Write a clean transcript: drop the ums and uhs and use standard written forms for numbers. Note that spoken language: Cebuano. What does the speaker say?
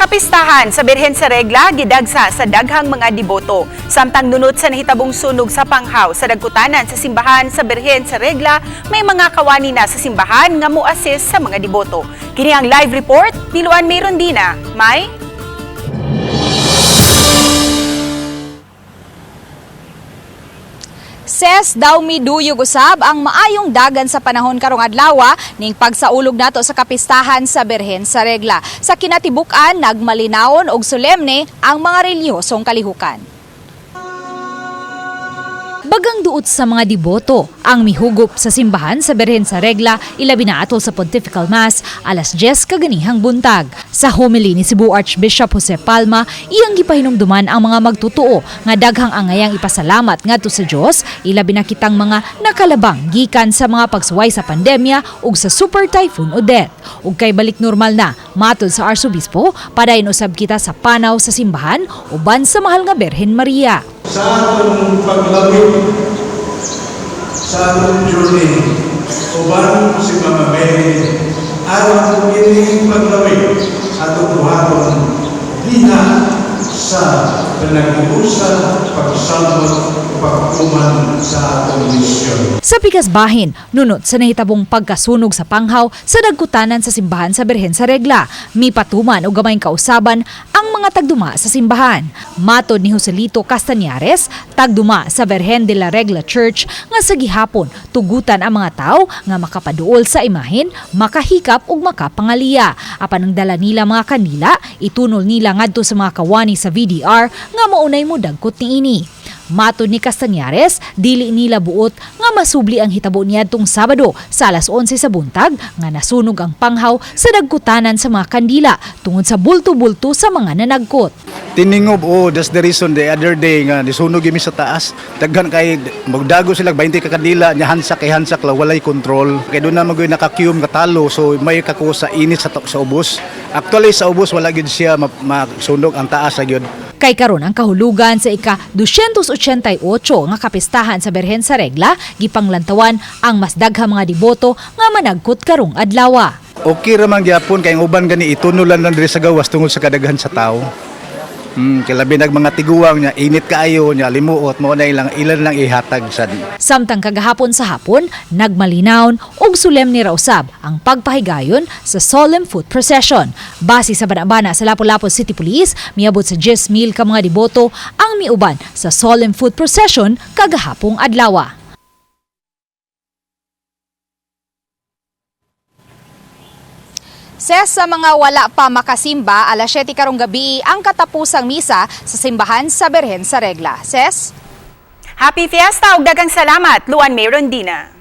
Kapistahan sa Birhen sa Regla gidagsa sa daghang mga deboto. Samtang nunot sa nahitabong sunog sa panghaw sa dagkutanan sa simbahan sa Birhen sa Regla, may mga kawani na sa simbahan nga mo-assist sa mga deboto. Kini ang live report ni Luan Mirondina. May Ses daw miduyog usab ang maayong dagan sa panahon karong adlaw ning pagsaulog nato sa kapistahan sa Birhen sa Regla. Sa kinatibuk-an, nagmalinawon og solemne ang mga relihiyosong kalihukan. Bagang duot sa mga deboto ang mihugop sa simbahan sa Birhen sa Regla, ilabi na atol sa Pontifical Mass alas 10 kaganihang buntag. Sa homily ni Cebu Archbishop Jose Palma, iyang gipahinumduman ang mga magtutuo nga daghang angayang ipasalamat ngadto sa Dios, ilabi na kitang mga nakalabang gikan sa mga pagsuway sa pandemya ug sa Super Typhoon Odette. Ug kay balik normal na, matod sa Arsobispo, padayon usab kita sa panaw sa simbahan uban sa mahal nga Birhen Maria. Sa atong paglawig, sa atong journey, uban si Mama Mary, aron kining paglawig, atong buhaton diha sa panaghiusa, pagsalmot, pagtuman sa atong misyon. Sa pikas bahin, nunot sa nahitabong pagkasunog sa panghaw sa dagkutanan sa simbahan sa Birhen sa Regla, mipatuman o gamayng kausaban ang mga tagduma sa simbahan. Matod ni Joselito Castañares, tagduma sa Birhen de la Regla Church nga sa gihapon tugutan ang mga tao nga makapaduol sa imahen, makahikap ug makapangaliya. Apan ang dala nila mga kanila, itunol nila ngadto sa mga kawani sa VDR nga maunay mo dagkot niini. Matod ni Castañares, dili nila buot nga masubli ang hitabo niadtong Sabado sa alas 11 sa buntag nga nasunog ang panghaw sa dagkutanan sa mga kandila tungod sa bulto-bulto sa mga nanagkot. Tiningob, oh, that's the reason the other day nga nisunog mi sa taas. Daghan kay magdago sila 20 ka kandila nya hansak kay hansak la walay control. Kay doon na magoy nakakyum katalo, so may kako sa init sa ubos. Actually sa ubos wala gyud siya masunog, ang taas sa gyud. Kay karon ang kahulugan sa ika 288 nga kapistahan sa Birhen sa Regla, gipanglantawan ang mas daghang mga deboto nga managkot karong adlaw. Okay ra man gyapon kay ang uban gani itunulan lang diri sa gawas tungod sa kadaghan sa tao. Kay labi nag mga tiguang niya, init kaayo niya, limuot mo na ilang ilan lang ihatag sad. Samtang kagahapon sa hapon, nagmalinawon og solemne ra usab ang pagpahigayon sa Solemn Foot Procession. Base sa banabana sa Lapu-Lapu City Police, miabot sa 10,000 ka mga deboto ang miuban sa Solemn Foot Procession kagahapong adlaw. Ses, sa mga wala pa makasimba, alas 7 karong gabi ang katapusang misa sa simbahan sa Birhen sa Regla. Ses? Happy Fiesta ug daghang salamat, Luan May Rondina.